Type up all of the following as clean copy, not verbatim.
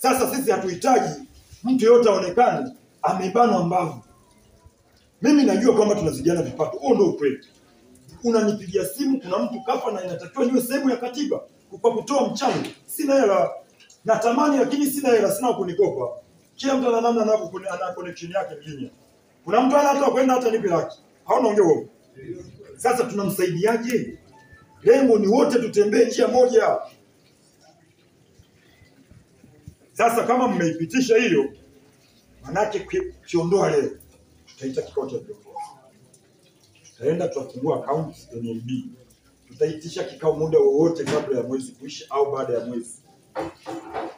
Sasa sisi hatuhitaji mtu yeyote aonekane amebanwa mbavu. Mimi najua kwamba tunazidiana vipato, huo ndio ukweli. Unanipigia simu, kuna mtu kafa na inatakiwa niwe sehemu ya katiba kwa kutoa mchango. Sina hela, natamani lakini sina hela, sina kunikopa. Kila mtu ana namna ana connection yake mjini. Kuna mtu ana hata kwenda hata nipe laki. Haona ongea huo. Sasa tunamsaidiaje? Lengo ni wote tutembee njia moja. Sasa kama mmeipitisha hiyo, manake kiondoa leo, tutaita kikao cha viongozi. Tutaenda tutafungua account NMB. Tutaitisha kikao muda wowote kabla ya mwezi kuisha au baada ya mwezi.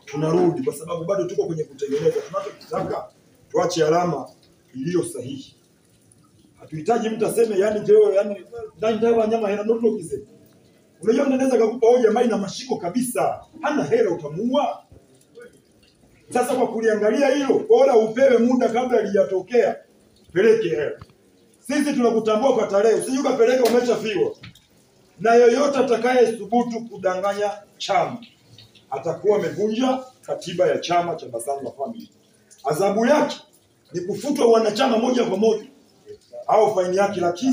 Tunarudi kwa sababu bado tuko kwenye kutengeneza. Tunachotaka tuache alama iliyo sahihi. Hatuhitaji mtu aseme yani jeo yani ndani wanyama hela ndio kize. Unajua mtu anaweza kukupa hoja ambayo ina mashiko kabisa. Hana hela utamuua. Sasa kwa kuliangalia hilo, bora upewe muda kabla lijatokea. Peleke hela. Sisi tunakutambua kwa tarehe, usije ukapeleka umeshafiwa. Na yoyote atakayethubutu kudanganya chama atakuwa amevunja katiba ya chama cha Basangwa Family. Adhabu yake ni kufutwa wanachama moja kwa moja au faini yake laki.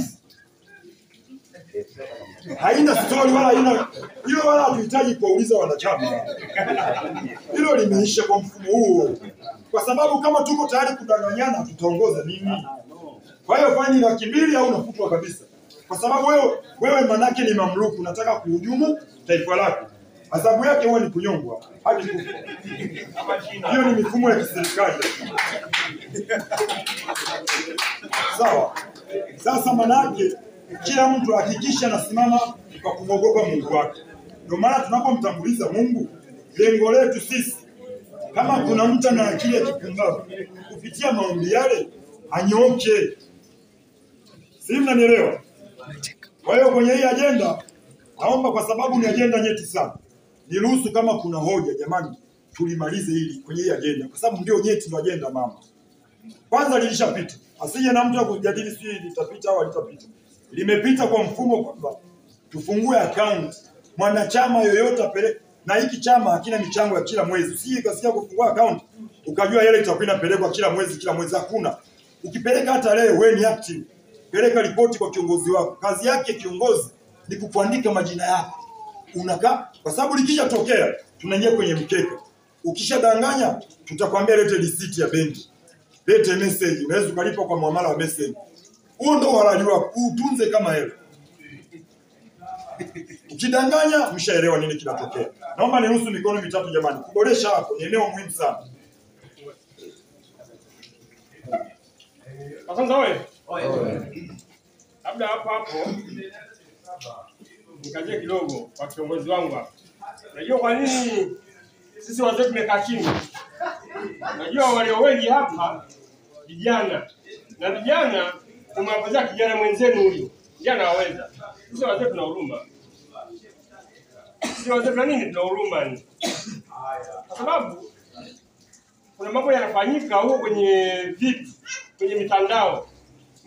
Haina story wala haina hilo, wala hatuhitaji kuuliza wanachama. Hilo limeisha kwa mfumo huo. Kwa sababu kama tuko tayari kudanganyana tutaongoza nini? Kwa hiyo faini 200,000 au unafutwa kabisa. Kwa sababu wewe manake ni mamluku, unataka kuhujumu taifa lako. Adhabu yake huwa ni kunyongwa hadi kufa. Hiyo ni mifumo ya kiserikali. Sawa. Sasa manake kila mtu hakikisha anasimama kwa kumwogopa Mungu wake. Ndio maana tunapomtanguliza Mungu, lengo letu sisi kama kuna mtu ana akili ya kipumbavu, kupitia maombi yale anyooke. Si mnanielewa? Kwa hiyo kwenye hii agenda naomba, kwa sababu ni agenda nyeti sana, niruhusu kama kuna hoja jamani tulimalize hili kwenye hii agenda, kwa sababu ndio nyeti, ndio agenda mama. Kwanza lilishapita. Asije na mtu akujadili sijui litapita au halitapita. Limepita kwa mfumo kwamba tufungue account, mwanachama yoyote apeleke, na hiki chama hakina michango ya kila mwezi. Usije ukasikia kufungua account ukajua yale itakuwa inapelekwa kila mwezi kila mwezi, hakuna. Ukipeleka hata leo wewe ni active. Peleka ripoti kwa kiongozi wako. Kazi yake kiongozi ni kukuandika majina yako. Unakaa, kwa sababu likishatokea tunaingia kwenye mkeka. Ukishadanganya tutakwambia lete receipt ya benki. Lete message, unaweza ukalipa kwa muamala wa message. Huo ndio uhalali wako, utunze kama hela. Ukidanganya mshaelewa nini kinatokea. Naomba niruhusu mikono mitatu jamani. Kuboresha hapo ni eneo muhimu sana. Kwanza wewe. Labda hapo hapo nikazie kidogo kwa kiongozi wangu hapa. Unajua kwa nini sisi wazee tumekaa kimya? Unajua walio wengi hapa vijana. Na vijana kumwapozea kijana mwenzenu huyo. Kijana haweza. Sisi wazee tuna huruma. Sisi wazee tuna nini? Tuna huruma ni. Kwa sababu kuna mambo yanafanyika huko kwenye vipi, kwenye mitandao.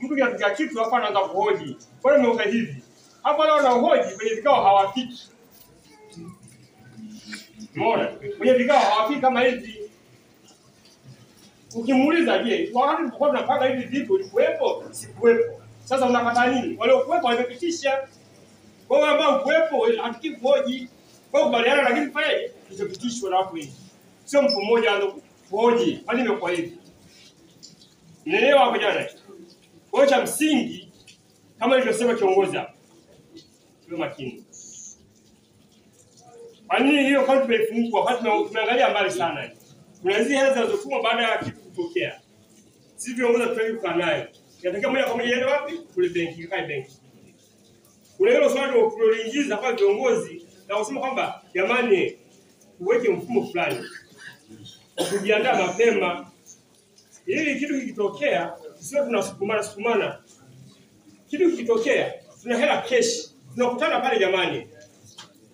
Mtu anapiga kitu hapa anaanza kuhoji. Kwa nini umeweka hivi? Hapa leo wanahoji kwenye vikao hawafiki. Umeona? Kwenye vikao hawafiki kama hivi. Ukimuuliza je, wakati tulikuwa tunapanga hivi vipi ulikuwepo? Sikuwepo. Sasa unakata nini? Wale ukuwepo wamepitisha. Kwa hiyo ambao ukuwepo hataki kuhoji. Kwa hiyo kubaliana, lakini fanyaje? Kilichopitishwa na watu wengi. Sio mtu mmoja aanze kuhoji. Kwani imekuwa hivi? Nielewa hapo jana. Kwa hiyo cha msingi kama nilivyosema kiongozi hapa, tuwe makini. Kwa nini hiyo account tumeifungua? Wakati tumeangalia mbali sana. Kuna hizi hela zinazotumwa baada ya kitu kutokea. Sisi viongozi hatutaki kukaa nayo. Inatakiwa moja kwa moja iende wapi? Kule benki, ikae benki. Kuna hilo swali tuliloingiza kwa viongozi na kusema kwamba jamani, uweke mfumo fulani kujiandaa mapema ili kitu kikitokea sio tunasukumana sukumana. Kitu kikitokea tuna hela cash, tunakutana pale jamani.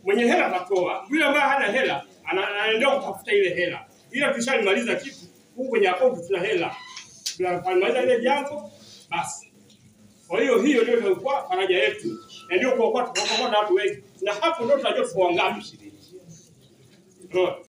Mwenye hela atatoa, yule ambaye hana hela anaendelea kutafuta ile hela. Ila tushalimaliza kitu huko kwenye account tuna hela. Tunamaliza ile jambo basi. Kwa hiyo hiyo ndio ilikuwa faraja yetu. Na ndio kwa kwa tunakuwa na watu wengi. Na hapo ndio tunajua tuko wangapi.